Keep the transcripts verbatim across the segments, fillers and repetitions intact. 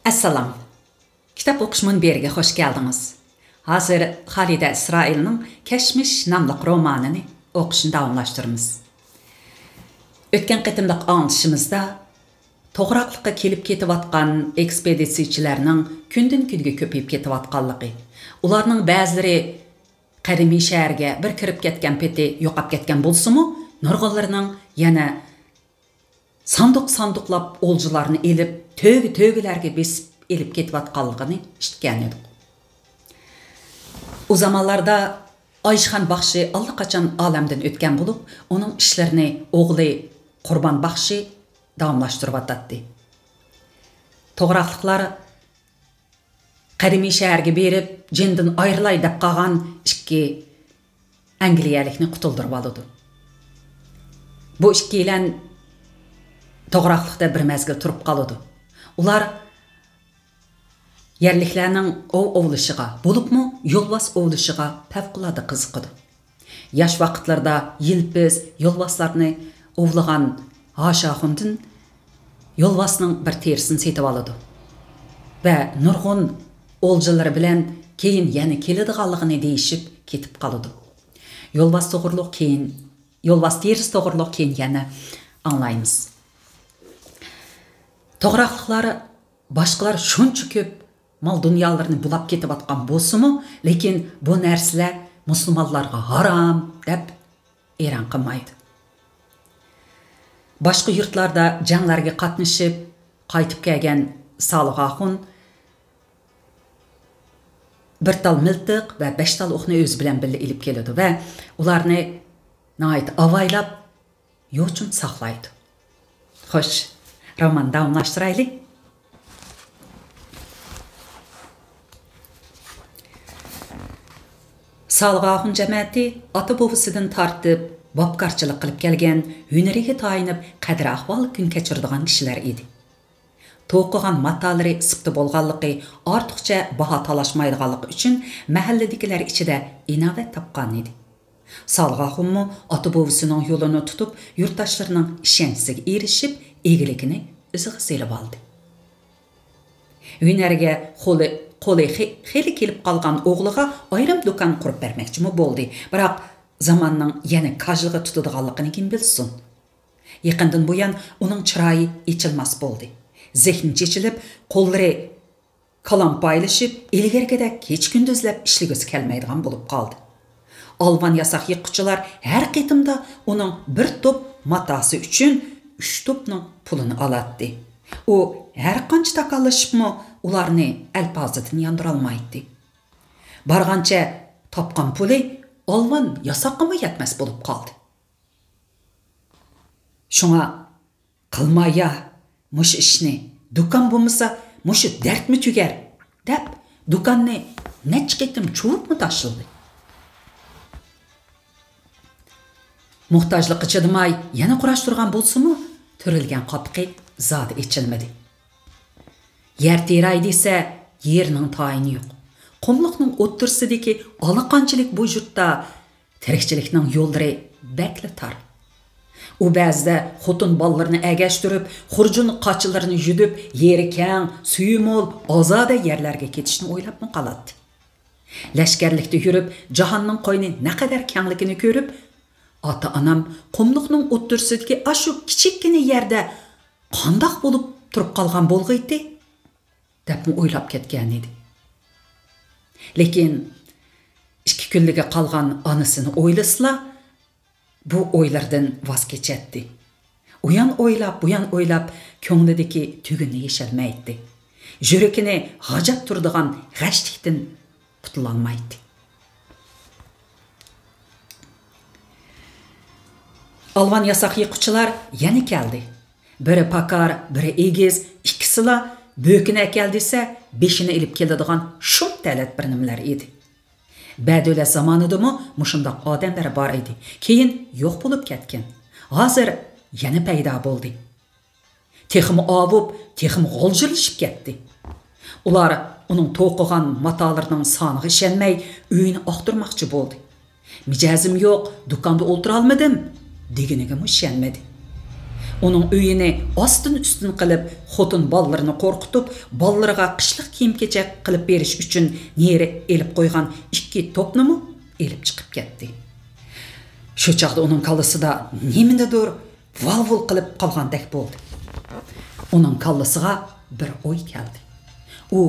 ئەسسالام. كىتاب ئوقۇش مۇنبىرىگە خوش كەلدىڭىز. ھازىر خالىدە ئىسرائىلنىڭ كەشمىش ناملىق رومانىنى ئوقۇشنى داۋاملاشتۇرىمىز. ئۆتكەن قېتىملىق ئاڭلىتىشىمىزدا توغراقلىققا كېلىپ كېتىۋاتقان ئېكسپېدىتسىيىچىلەرنىڭ كۈندىن-كۈنگە كۆپىيىپ كېتىۋاتقانلىقى، ئۇلارنىڭ بەزىلىرى قەدىمىي شەھەرگە بىر كىرىپ كەتكەن پېتى يوقاپ كەتكەن بولسىمۇ، نۇرغۇنلىرىنىڭ يەنە ساندۇق-ساندۇقلاپ ئولجىلارنى ئېلىپ، تۆگە-تۆگىلەرگە بېسىپ ئېلىپ كېتىۋاتقانلىقىنى ئىشىتكەنىدۇق. ئۇ زامانلاردا ئايشىخان باخشى ئاللىقاچان ئالەمدىن ئۆتكەن بولۇپ، ئۇنىڭ ئىشلىرىنى ئوغلى قۇربان باخشى داۋاملاشتۇرۇۋاتاتتى. توغراقلىقلار قەدىمىي شەھەرگە بېرىپ، جېنىدىن ئايرىلاي دەپ قالغان ئىككى ئەنگلىيەلىكنى قۇتۇلدۇرۇۋالىدۇ. بۇ ئىككىيلەن توغراقلىقتا بىر مەزگىل تۇرۇپ قالىدۇ. ئۇلار يەرلىكلەرنىڭ ئوۋ ئوۋلىشىغا، بولۇپمۇ يولۋاس ئوۋلىشىغا پەۋقۇلئاددە قىزىقىدۇ. ياش ۋاقىتلىرىدا يىلپىز، يولۋاسلارنى ئوۋلىغان ھاشاخۇندىن يولۋاسنىڭ بىر تېرىسىنى سېتىۋالىدۇ ۋە نۇرغۇن ئولجىلىرى بىلەن كېيىن يەنە كېلىدىغانلىقىنى دېيىشىپ كېتىپ قالىدۇ. يولۋاس توغرۇلۇق كېيىن، يولۋاس تېرىسى توغرۇلۇق كېيىن يەنە ئاڭلايمىز. توغراقلىقلار باشقىلار شۇنچە كۆپ مال-دۇنيالىرىنى بۇلاپ كېتىۋاتقان بولسىمۇ، لېكىن بۇ نەرسىلەر مۇسۇلمانلارغا ھارام دەپ ئېرەن قىلمايدۇ. باشقا يۇرتلاردا جەڭلەرگە قاتنىشىپ قايتىپ كەلگەن سالىھ ئاخۇن بىر تال مىلتىق ۋە بەش تال ئوقنى ئۆزى بىلەن بىللە ئېلىپ كېلىدۇ ۋە ئۇلارنى ناھايىتى ئاۋايلاپ يوچۇن ساقلايدۇ. خوش، روماننى داۋاملاشتۇرايلى. سالىھ ئاخۇن جەمەتى ئاتا-بوۋىسىدىن تارتىپ باپكارچىلىق قىلىپ كەلگەن، ھۈنىرىگە تايىنىپ قەدىر-ئەھۋال كۈن كەچۈرىدىغان كىشىلەر ئىدى. توقۇغان ماتالىرى سىپتا بولغانلىقى، ئارتۇقچە باھا تالاشمايدىغانلىقى ئۈچۈن مەھەللىدىكىلەر ئىچىدە ئىناۋەت تاپقانىدى. سالىھ ئاخۇنمۇ ئاتا-بوۋىسىنىڭ يولىنى تۇتۇپ، يۇرتداشلىرىنىڭ ئىشەنچىسىگە ئېرىشىپ، ئىگىلىكىنى ئۆزىگە سېلىۋالدى. ھۈنەرگە قولى، قولى خې-، خېلى كېلىپ قالغان ئوغلىغا ئايرىم دۇكان قۇرۇپ بەرمەكچىمۇ بولدى. بىراق زاماننىڭ يەنە كاژلىغا تۇتىدىغانلىقىنى كىم بىلسۇن؟ يېقىندىن بۇيان ئۇنىڭ چىرايى ئېچىلماس بولدى. زېھنى چېچىلىپ، قوللىرى كالامپايلىشىپ، ئىلگىرىكىدەك كېچە-كۈندۈزلەپ ئىشلىگۈسى كەلمەيدىغان بولۇپ قالدى. ئالۋان ياساق يىغقۇچىلار ھەر قېتىمدا ئۇنىڭ بىر توپ ماتاسى ئۈچۈن ئۈچ توپنىڭ پۇلىنى ئالاتتى. ئۇ ھەر قانچە تاكاللىشىپمۇ ئۇلارنى ئەلپازىدىن ياندۇرالمايتتى. بارغانچە تاپقان پۇلى ئالۋان ياساققىمۇ يەتمەس بولۇپ قالدى. شۇڭا، «قىلمايا مۇشۇ ئىشنى، دۇكان بولمىسا مۇشۇ دەردمۇ تۈگەر» دەپ، دۇكاننى نەچچە قېتىم چۇۋۇپمۇ تاشلىدى. موھتاجلىققا چىدىماي يەنە قۇراشتۇرغان بولسىمۇ، تۈرۈلگەن قاپىقى زادى ئېچىلمىدى. يەر تېرەي دېسە، يېرىنىڭ تايىنى يوق. قۇملۇقنىڭ ئوتتۇرىسىدىكى ئالا قانچىلىك بۇ يۇرتتا تىرىكچىلىكنىڭ يوللىرى بەكلا تار. ئۇ بەزىدە خوتۇن بالىلىرىنى ئەگەشتۈرۈپ، خۇرجۇن قاچىلىرىنى يۈدۈپ، يېرى كەڭ، سۈيى مول، ئازادە يەرلەرگە كېتىشنى ئويلاپمۇ قالاتتى. لەشكەرلىكتە يۈرۈپ، جاھاننىڭ قوينى نەقەدەر كەڭلىكىنى كۆرۈپ، «ئاتا-ئانام قۇملۇقنىڭ ئوتتۇرىسىدىكى ئاشۇ كىچىككىنە يەردە قانداق بولۇپ تۇرۇپ قالغان بولغىيتتى؟» دەپمۇ ئويلاپ كەتكەنىدى. لېكىن ئىككى كۈنلۈكى قالغان ئانىسىنى ئويلىسىلا، بۇ ئويلىرىدىن ۋاز كېچەتتى. ئۇيان ئويلاپ، بۇيان ئويلاپ، كۆڭلىدىكى تۈگۈننى يېشەلمەيتتى. يۈرىكىنى غاجاپ تۇرىدىغان غەشلىكتىن قۇتۇلالمايتتى. ئالۋان ياساق يىغقۇچىلار يەنە كەلدى. بىرى پاكار، بىرى ئېگىز، ئىككىسىلا بۆكىنى ئەكەل دېسە، بېشىنى ئېلىپ كېلىدىغان شۇم تەلەت بىر نېمىلەر ئىدى. بەدۆلەت زامانىدىمۇ مۇشۇنداق ئادەملەر بار ئىدى. كېيىن يوق بولۇپ كەتكەن. ھازىر يەنە پەيدا بولدى. تېخىمۇ ئاۋۇپ، تېخىمۇ غالجىرلىشىپ كەتتى. ئۇلار ئۇنىڭ توقۇغان ماتالىرىنىڭ سانىغا ئىشەنمەي، ئۆيىنى ئاختۇرماقچى بولدى. «مىجەزىم يوق، دۇكاندا ئولتۇرالمىدىم» دېگىنىگىمۇ ئىشەنمىدى. ئۇنىڭ ئۆيىنى ئاستىن-ئۈستۈن قىلىپ، خوتۇن بالىلىرىنى قورقۇتۇپ، بالىلىرىغا قىشلىق كىيىم-كېچەك قىلىپ بېرىش ئۈچۈن نېرى ئېلىپ قويغان ئىككى توپنىمۇ ئېلىپ چىقىپ كەتتى. شۇ چاغدا ئۇنىڭ كاللىسىدا نېمىنىدۇر ۋال-ۋۇل قىلىپ قالغاندەك بولدى. ئۇنىڭ كاللىسىغا بىر ئوي كەلدى. ئۇ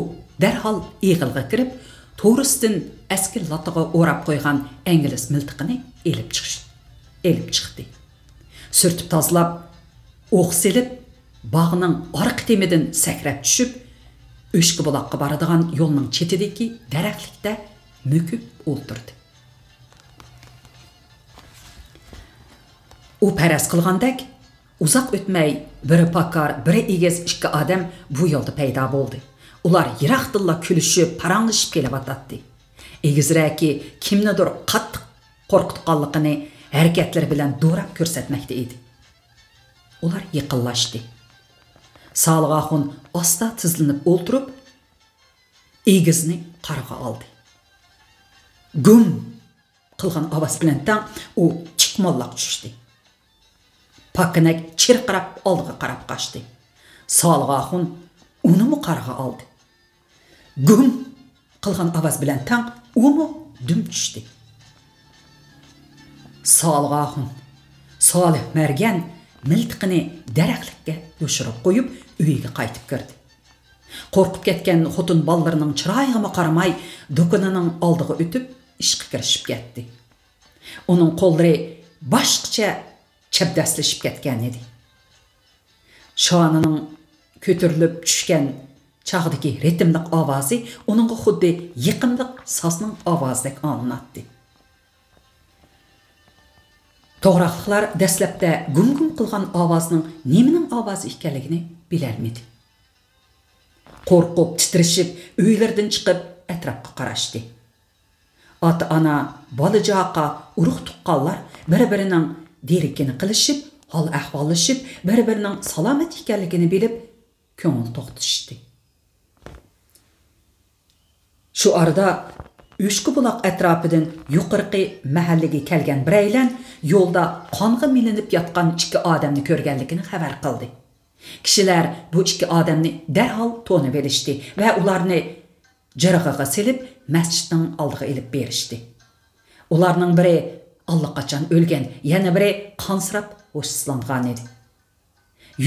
دەرھال ئېغىلغا كىرىپ، تورۇستىن ئەسكى لاتىغا ئوراپ قويغان ئەنگلىس مىلتىقىنى ئېلىپ چىقىش، ئېلىپ چىقتى. سۈرتۈپ تازىلاپ، ئوق سېلىپ، باغنىڭ ئارقا تېمىدىن سەكرەپ چۈشۈپ، ئۆچكە بۇلاققا بارىدىغان يولنىڭ چېتىدىكى دەرەخلىكتە مۆكۈپ ئولتۇردى. ئۇ پەرەز قىلغاندەك، ئۇزاق ئۆتمەي، بىرى پاكار، بىرى ئېگىز ئىككى ئادەم بۇ يولدا پەيدا بولدى. ئۇلار يىراقتىنلا كۈلۈشۈپ، پاراڭلىشىپ كېلىۋاتاتتى. ئېگىزرەكى كىمنىدۇر قاتتىق قورقۇتقانلىقىنى ھەرىكەتلىرى بىلەن دوراپ كۆرسەتمەكتە ئىدى. ئۇلار يېقىنلاشتى. سالىھ ئاخۇن ئاستا تىزلىنىپ ئولتۇرۇپ، ئېگىزنى قارىغا ئالدى. گۇم! قىلغان ئاۋاز بىلەن تەڭ ئۇ چىقماللاق چۈشتى. پاكىنەك چىرقىراپ ئالدىغا قاراپ قاچتى. سالىھ ئاخۇن ئۇنىمۇ قارىغا ئالدى. گۇم! قىلغان ئاۋاز بىلەن تەڭ ئۇمۇ دۈم چۈشتى. سالىھ ئاخۇن، سالىھ مەرگەن مىلتىقىنى دەرەخلىككە يوشۇرۇپ قويۇپ، ئۆيىگە قايتىپ كىردى. قورقۇپ كەتكەن خوتۇن بالىلىرىنىڭ چىرايىغىمۇ قارىماي، دۇكىنىنىڭ ئالدىغا ئۆتۈپ، ئىشقا كىرىشىپ كەتتى. ئۇنىڭ قوللىرى باشقىچە چەبدەسلىشىپ كەتكەن ئىدى. شانىنىڭ كۆتۈرۈلۈپ چۈشكەن چاغدىكى رىتىملىق ئاۋازى ئۇنىڭغا خۇددى يېقىملىق سازنىڭ ئاۋازىدەك ئاڭلىناتتى. توغراقلىقلار دەسلەپتە گۇم-گۇم قىلغان ئاۋازنىڭ نېمىنىڭ ئاۋازى ئىكەنلىكىنى بىلەلمىدى. قورقۇپ، تىترىشىپ، ئۆيلىرىدىن چىقىپ، ئەتراپقا قاراشتى. ئاتا-ئانا، بالا-چاقا، ئۇرۇق-تۇغقانلار بىر-بىرىنىڭ دېرىكىنى قىلىشىپ، ھال-ئەھۋاللىشىپ، بىر-بىرىنىڭ سالامەت ئىكەنلىكىنى بىلىپ، كۆڭۈل توختىشىشتى. شۇ ئارىدا ئۆچكە بۇلاق ئەتراپىدىن يۇقىرىقى مەھەللىگە كەلگەن بىرەيلەن يولدا قانغا مىلىنىپ ياتقان ئىككى ئادەمنى كۆرگەنلىكىنى خەۋەر قىلدى. كىشىلەر بۇ ئىككى ئادەمنى دەرھال تونۇۋېلىشتى ۋە ئۇلارنى جىرغىغا سېلىپ، مەسچىتنىڭ ئالدىغا ئېلىپ بېرىشتى. ئۇلارنىڭ بىرى ئاللىقاچان ئۆلگەن، يەنە بىرى قانسىراپ ھوشسىزلانغانىدى.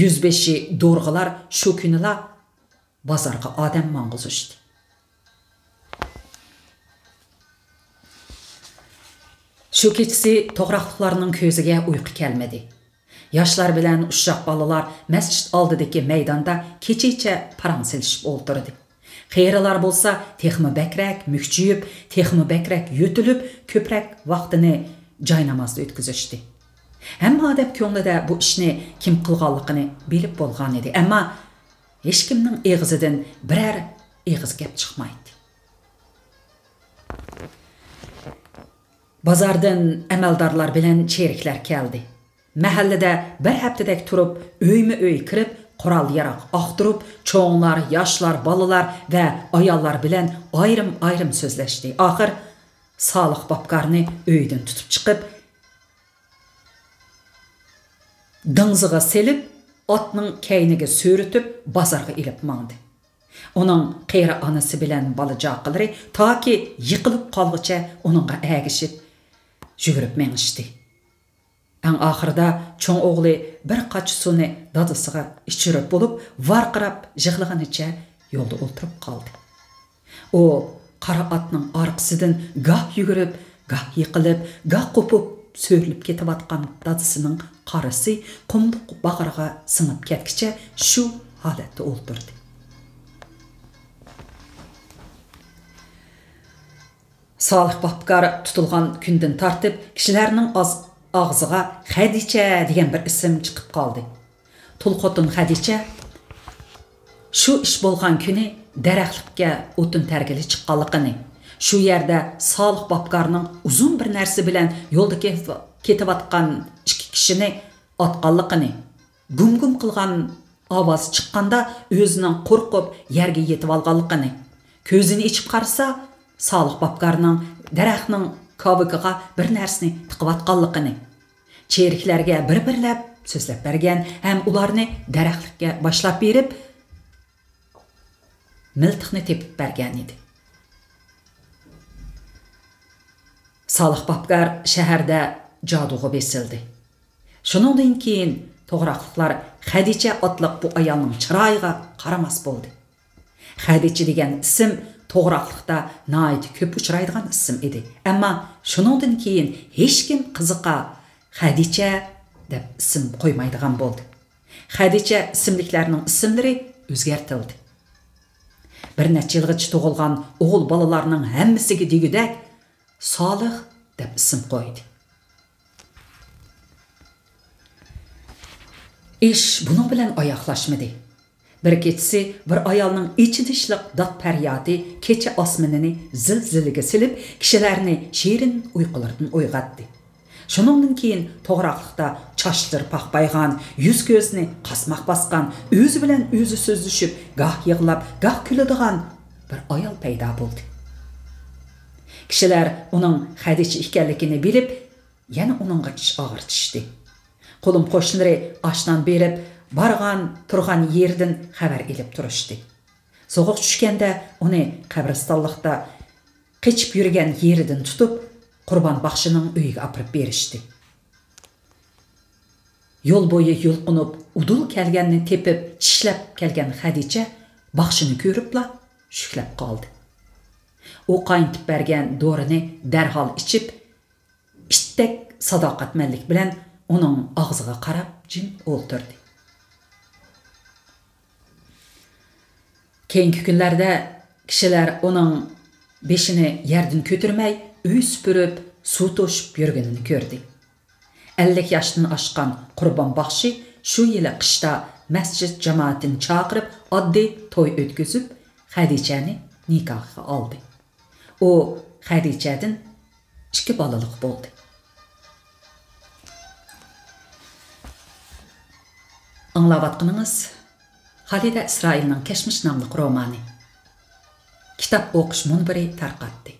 يۈزبېشى دورغىلار شۇ كۈنىلا بازارغا ئادەم ماڭغۇزۇشتى. شۇ كېچىسى توغراقلىقلارنىڭ كۆزىگە ئۇيقۇ كەلمىدى. ياشلار بىلەن ئۇششاق بالىلار مەسچىت ئالدىدىكى مەيداندا كېچىچە پاراڭ سېلىشىپ ئولتۇردى. قېرىلار بولسا تېخىمۇ بەكرەك مۈكچىيىپ، تېخىمۇ بەكرەك يۆتىلىپ، كۆپرەك ۋاقتىنى جاينامازدا ئۆتكۈزۈشتى. ھەممە ئادەم كۆڭلىدە بۇ ئىشنى كىم قىلغانلىقىنى بىلىپ بولغانىدى، ئەمما ھېچكىمنىڭ ئېغىزىدىن بىرەر ئېغىز گەپ چىقمايتتى. بازاردىن ئەمەلدارلار بىلەن چېرىكلەر كەلدى. مەھەللىدە بىر ھەپتىدەك تۇرۇپ، ئۆيمۇ ئۆي كىرىپ، قورال-ياراغ ئاختۇرۇپ، چوڭلار، ياشلار، بالىلار ۋە ئاياللار بىلەن ئايرىم-ئايرىم سۆزلەشتى. ئاخىر سالىھ باپكارنى ئۆيدىن تۇتۇپ چىقىپ، دىڭزىغا سېلىپ، ئاتنىڭ كەينىگە سۆرىتىپ، بازارغا ئېلىپ ماڭدى. ئۇنىڭ قېرى ئانىسى بىلەن بالا-چاقىلىرى تاكى يىقىلىپ قالغۇچە ئۇنىڭغا ئەگىشىپ يۈگۈرۈپ مېڭىشتى. ئەڭ ئاخىرىدا چوڭ ئوغلى بىر قاچا سۇنى دادىسىغا ئىچۈرۈپ بولۇپ، ۋارقىراپ يىغلىغىنىچە يولدا ئولتۇرۇپ قالدى. ئۇ قارا ئاتنىڭ ئارقىسىدىن گاھ يۈگۈرۈپ، گاھ يىقىلىپ، گاھ قوپۇپ سۆرىلىپ كېتىۋاتقان دادىسىنىڭ قارىسى قۇملۇق باغرىغا سىڭىپ كەتكىچە شۇ ھالەتتە ئولتۇردى. سالىھ باپكار تۇتۇلغان كۈندىن تارتىپ كىشىلەرنىڭ ئاز-، ئاغزىغا خەدىچە دېگەن بىر ئىسىم چىقىپ قالدى. تۇل خوتۇن خەدىچە شۇ ئىش بولغان كۈنى دەرەخلىككە ئوتۇن تەرگىلى چىققانلىقىنى، شۇ يەردە سالىھ باپكارنىڭ ئۇزۇن بىر نەرسە بىلەن يولدا كېتىۋ-، كېتىۋاتقان ئىككى كىشىنى ئاتقانلىقىنى، گۇم-گۇم قىلغان ئاۋاز چىققاندا ئۆزىنىڭ قورقۇپ يەرگە يېتىۋالغانلىقىنى، كۆزىنى ئېچىپ قارىسا، سالىھ باپكارنىڭ دەرەخنىڭ كاۋىكىغا بىر نەرسىنى تىقىۋاتقانلىقىنى، چېرىكلەرگە بىر-بىرلەپ سۆزلەپ بەرگەن ھەم ئۇلارنى دەرەخلىككە باشلاپ بېرىپ، مىلتىقنى تېپىپ بەرگەن ئىدى. سالىھ باپكار شەھەردە جادۇغا بېسىلدى. شۇنىڭدىن كېيىن توغراقلىقلار خەدىچە ئاتلىق بۇ ئايالنىڭ چىرايىغا قارىماس بولدى. خەدىچە دېگەن ئىسىم توغراقلىقتا ناھايىتى كۆپ ئۇچرايدىغان ئىسىم ئىدى. ئەمما شۇنىڭدىن كېيىن ھېچكىم قىزىقا خەدىچە دەپ ئىسىم قويمايدىغان بولدى. خەدىچە ئىسىملىكلەرنىڭ ئىسىملىرى ئۆزگەرتىلدى. بىر نەچچە يىلغىچە تۇغۇلغان ئوغۇل بالىلارنىڭ ھەممىسىگە دېگۈدەك سالىھ دەپ ئىسىم قويدى. ئىش بۇنىڭ بىلەن ئاياغلاشمىدى. بىر كېچىسى بىر ئايالنىڭ ئېچىنىشلىق داد-پەريادى كېچە ئاسمىنىنى زىلزىلىگە سېلىپ، كىشىلەرنى شېرىن ئۇيقۇلىرىدىن ئويغاتتى. شۇنىڭدىن كېيىن توغراقلىقتا چاچلىرى پاخپايغان، يۈز-كۆزىنى قاسماق باسقان، ئۆزى بىلەن ئۆزى سۆزلىشىپ، گاھ يىغلاپ، گاھ كۈلىدىغان بىر ئايال پەيدا بولدى. كىشىلەر ئۇنىڭ خەدىچە ئىكەنلىكىنى بىلىپ، يەنە ئۇنىڭغا ئىچ ئاغرىتىشتى. قولۇم-قوشنىلىرى ئاش-نان بېرىپ، بارغان-تۇرغان يېرىدىن خەۋەر ئېلىپ تۇرۇشتى. سوغۇق چۈشكەندە ئۇنى قەبرىستانلىقتا قېچىپ يۈرگەن يېرىدىن تۇتۇپ، قۇربان باخشىنىڭ ئۆيىگە ئاپىرىپ بېرىشتى. يول بويى يۇلقۇنۇپ، ئۇدۇل كەلگەننى تېپىپ، چىشلەپ كەلگەن خەدىچە باخشىنى كۆرۈپلا شۈكلەپ قالدى. ئۇ قاينىتىپ بەرگەن دورىنى دەرھال ئىچىپ، ئىتتەك ساداقەتمەنلىك بىلەن ئۇنىڭ ئاغزىغا قاراپ جىم ئولتۇردى. كېيىنكى كۈنلەردە كىشىلەر ئۇنىڭ بېشىنى يەردىن كۆتۈرمەي، ئۆي سۈپۈرۈپ، سۇ توشۇپ يۈرگىنىنى كۆردى. ئەللىك ياشتىن ئاشقان قۇربان باخشى شۇ يىلى قىشتا مەسچىت جامائىتىنى چاقىرىپ، ئاددىي توي ئۆتكۈزۈپ، خەدىچەنى نىكاھىغا ئالدى. ئۇ خەدىچەدىن ئىككى بالىلىق بولدى. ئاڭلاۋاتقىنىڭىز خالىدە ئىسرائىلنىڭ كەشمىش ناملىق رومانى. كىتاب ئوقۇش مۇنبىرى تارقاتتى.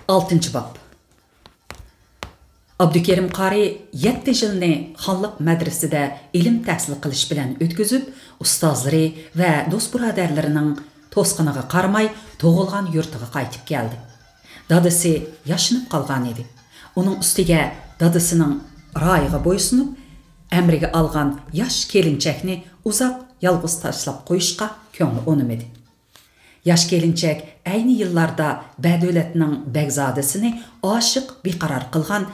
ئالتىنچى باب. ئابدۇكېرىم قارى يەتتە يىلنى خانلىق مەدرىسىدە ئىلىم تەھسىل قىلىش بىلەن ئۆتكۈزۈپ، ئۇستازلىرى ۋە دوست-بۇرادەرلىرىنىڭ توسقىنىغا قارىماي، تۇغۇلغان يۇرتىغا قايتىپ كەلدى. دادىسى ياشىنىپ قالغان ئىدى. ئۇنىڭ ئۈستىگە دادىسىنىڭ رايىغا بويسۇنۇپ، ئەمرىگە ئالغان ياش كېلىنچەكنى ئۇزاق يالغۇز تاشلاپ قويۇشقا كۆڭلى ئۇنىمىدى. ياش كېلىنچەك ئەينى يىللاردا بەدۆلەتنىڭ بەگزادىسىنى ئاشىق بىقارار قىلغان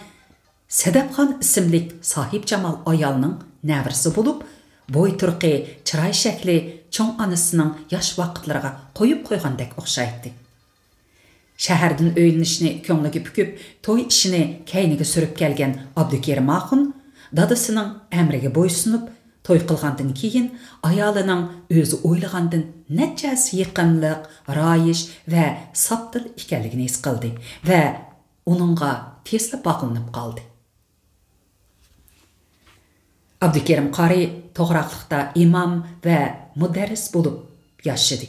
سەدەپخان ئىسىملىك ساھىبجامال ئايالنىڭ نەۋرىسى بولۇپ، بوي تۇرقى، چىراي شەكلى چوڭ ئانىسىنىڭ ياش ۋاقىتلىرىغا قويۇپ قويغاندەك ئوخشايتتى. شەھەردىن ئۆيلىنىشنى كۆڭلىگە پۈكۈپ، توي ئىشىنى كەينىگە سۈرۈپ كەلگەن ئابدۇكېرىم ئاخۇن دادىسىنىڭ ئەمرىگە بويسۇنۇپ، توي قىلغاندىن كېيىن، ئايالىنىڭ ئۆزى ئويلىغاندىن نەچچە ھەسسە يېقىملىق، رايىش ۋە ساپدىل ئىكەنلىكىنى ھېس قىلدى ۋە ئۇنىڭغا تېزلا باغلىنىپ قالدى. ئابدۇكېرىم قارى توغراقلىقتا ئىمام ۋە مۇدەررىس بولۇپ ياشىدى.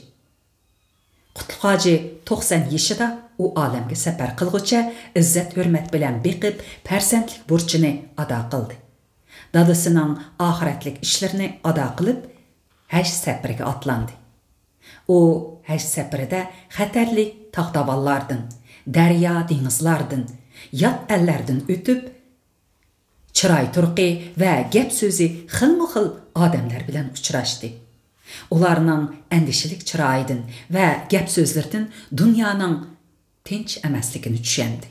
قۇتلۇق ھاجى توقسان يېشىدا ئۇ ئالەمگە سەپەر قىلغۇچە ئىززەت-ھۆرمەت بىلەن بېقىپ، پەرزەنتلىك بۇرچىنى ئادا قىلدى. دادىسىنىڭ ئاخىرەتلىك ئىشلىرىنى ئادا قىلىپ، ھەج سەپىرىگە ئاتلاندى. ئۇ ھەج سەپىرىدە خەتەرلىك تاغ-داۋانلاردىن، دەريا-دېڭىزلاردىن، يات ئەللەردىن ئۆتۈپ، چىراي تۇرقى ۋە گەپ سۆزى خىلمۇ خىل ئادەملەر بىلەن ئۇچراشتى. ئۇلارنىڭ ئەندىشىلىك چىرايىدىن ۋە گەپ سۆزلىرىدىن دۇنيانىڭ تىنچ ئەمەسلىكىنى چۈشەندى.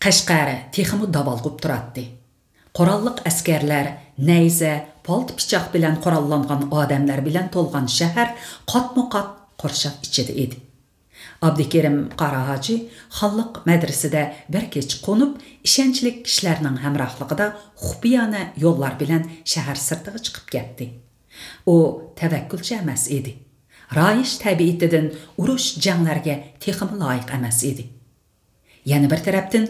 قەشقەر تېخىمۇ داۋالغۇپ تۇراتتى. قوراللىق ئەسكەرلەر، نەيزە، پالتا-پىچاق بىلەن قوراللانغان ئادەملەر بىلەن تولغان شەھەر قاتمۇ قات قورشاق ئىچىدە ئىدى. ئابدۇكېرىم قارا ھاجى خانلىق مەدرىسىدە بىر كېچە قونۇپ، ئىشەنچلىك كىشىلەرنىڭ ھەمراھلىقىدا خۇپىيانە يوللار بىلەن شەھەر سىرتىغا چىقىپ كەتتى. ئۇ تەۋەككۈلچى ئەمەس ئىدى. رايىش تەبىئىتىدىن ئۇرۇش، جەڭلەرگە تېخىمۇ لايىق ئەمەس ئىدى. يەنە بىر تەرەپتىن،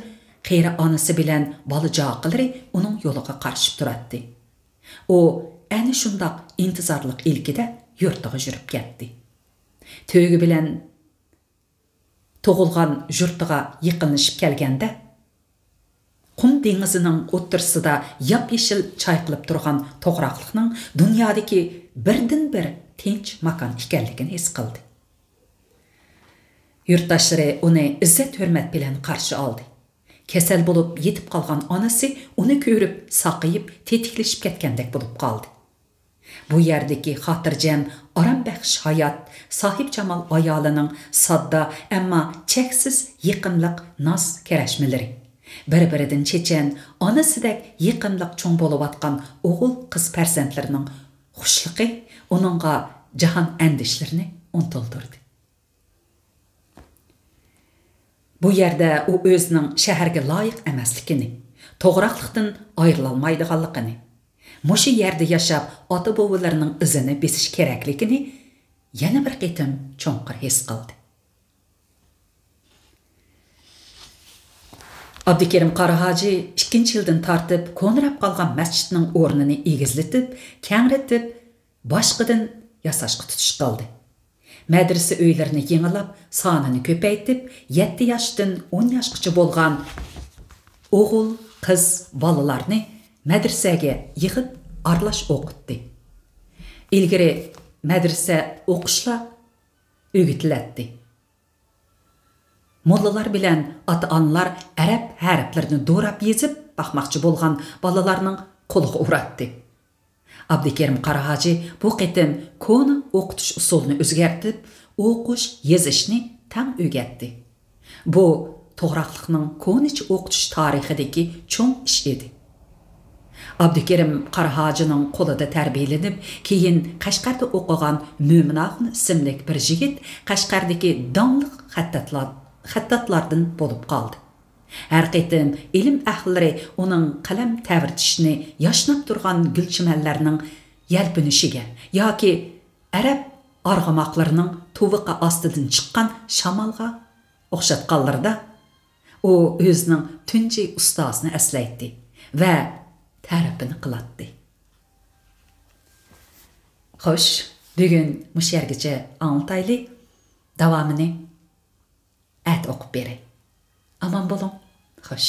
قېرى ئانىسى بىلەن بالا-چاقىلىرى ئۇنىڭ يولىغا قارىشىپ تۇراتتى. ئۇ ئەنە شۇنداق ئىنتىزارلىق ئىلكىدە يۇرتىغا يۈرۈپ كەتتى. تۆگە بىلەن تۇغۇلغان يۇرتىغا يېقىنلىشىپ كەلگەندە، قۇم دېڭىزىنىڭ ئوتتۇرىسىدا ياپيېشىل چايقىلىپ تۇرغان توغراقلىقنىڭ دۇنيادىكى بىردىنبىر تىنچ ماكان ئىكەنلىكىنى ھېس قىلدى. يۇرتداشلىرى ئۇنى ئىززەت-ھۆرمەت بىلەن قارشى ئالدى. كېسەل بولۇپ يېتىپ قالغان ئانىسى ئۇنى كۆرۈپ ساقىيىپ، تېتىكلىشىپ كەتكەندەك بولۇپ قالدى. بۇ يەردىكى خاتىرجەم، ئارام بەخش ھايات، ساھىبجامال ئايالىنىڭ ساددا، ئەمما چەكسىز يېقىملىق ناز كېرەشمىلىرى، بىر-بىرىدىن چېچەن، ئانىسىدەك يېقىملىق چوڭ بولۇۋاتقان ئوغۇل-قىز پەرزەنتلىرىنىڭ خۇشلۇقى ئۇنىڭغا جاھان ئەندىشىلىرىنى ئۇنتۇلدۇردى. بۇ يەردە ئۇ ئۆزىنىڭ شەھەرگە لايىق ئەمەسلىكىنى، توغراقلىقتىن ئايرىلالمايدىغانلىقىنى، مۇشۇ يەردە ياشاپ، ئاتا-بوۋىلىرىنىڭ ئىزىنى بېسىش كېرەكلىكىنى يەنە بىر قېتىم چوڭقۇر ھېس قىلدى. ئابدۇكېرىم قارا ھاجى ئىككىنچى يىلدىن تارتىپ كونىراپ قالغان مەسچىتنىڭ ئورنىنى ئېگىزلىتىپ، كەڭرىتىپ، باشقىدىن ياساشقا تۇتۇش قىلدى. مەدرىسە ئۆيلىرىنى يېڭىلاپ، سانىنى كۆپەيتىپ، يەتتە ياشتىن ئون ياشقىچە بولغان ئوغۇل، قىز بالىلارنى مەدرىسەگە يىغىپ، ئارىلاش ئوقۇتتى. ئىلگىرى مەدرىسە ئوقۇشلا ئۆگىتىلەتتى. موللىلار بىلەن ئاتا-ئانىلار ئەرەب ھەرپلىرىنى دوراپ يېزىپ باقماقچى بولغان بالىلارنىڭ قولىغا ئۇراتتى. ئابدۇكېرىم قارا ھاجى بۇ قېتىم كونا ئوقۇتۇش ئۇسۇلىنى ئۆزگەرتىپ، ئوقۇش، يېزىشنى تەڭ ئۆگەتتى. بۇ توغراقلىقنىڭ كونىچە ئوقۇتۇش تارىخىدىكى چوڭ ئىش ئىدى. ئابدۇكېرىم قارا ھاجىنىڭ قولىدا تەربىيەلىنىپ، كېيىن قەشقەردە ئوقۇغان مۆمىنئاخۇن ئىسىملىك بىر يىگىت قەشقەردىكى داڭلىق خەتتاتلار-، خەتتاتلاردىن بولۇپ قالدى. ھەر قېتىم ئىلىم ئەھلىلىرى ئۇنىڭ قەلەم تەۋرىتىشىنى ياشناپ تۇرغان گۈلچىمەنلەرنىڭ يەلپۈنۈشىگە ياكى ئەرەب ئارغىماقلىرىنىڭ تۇۋىقى ئاستىدىن چىققان شامالغا ئوخشاتقانلىرىدا، ئۇ ئۆزىنىڭ تۇنجى ئۇستازىنى ئەسلەيتتى ۋە تەرىپىنى قىلاتتى. خوش، بۈگۈن مۇشۇ يەرگىچە ئاڭلىتايلى. داۋامىنى ئەتە ئوقۇپ بېرەي. ئامان بولۇڭ. خوش.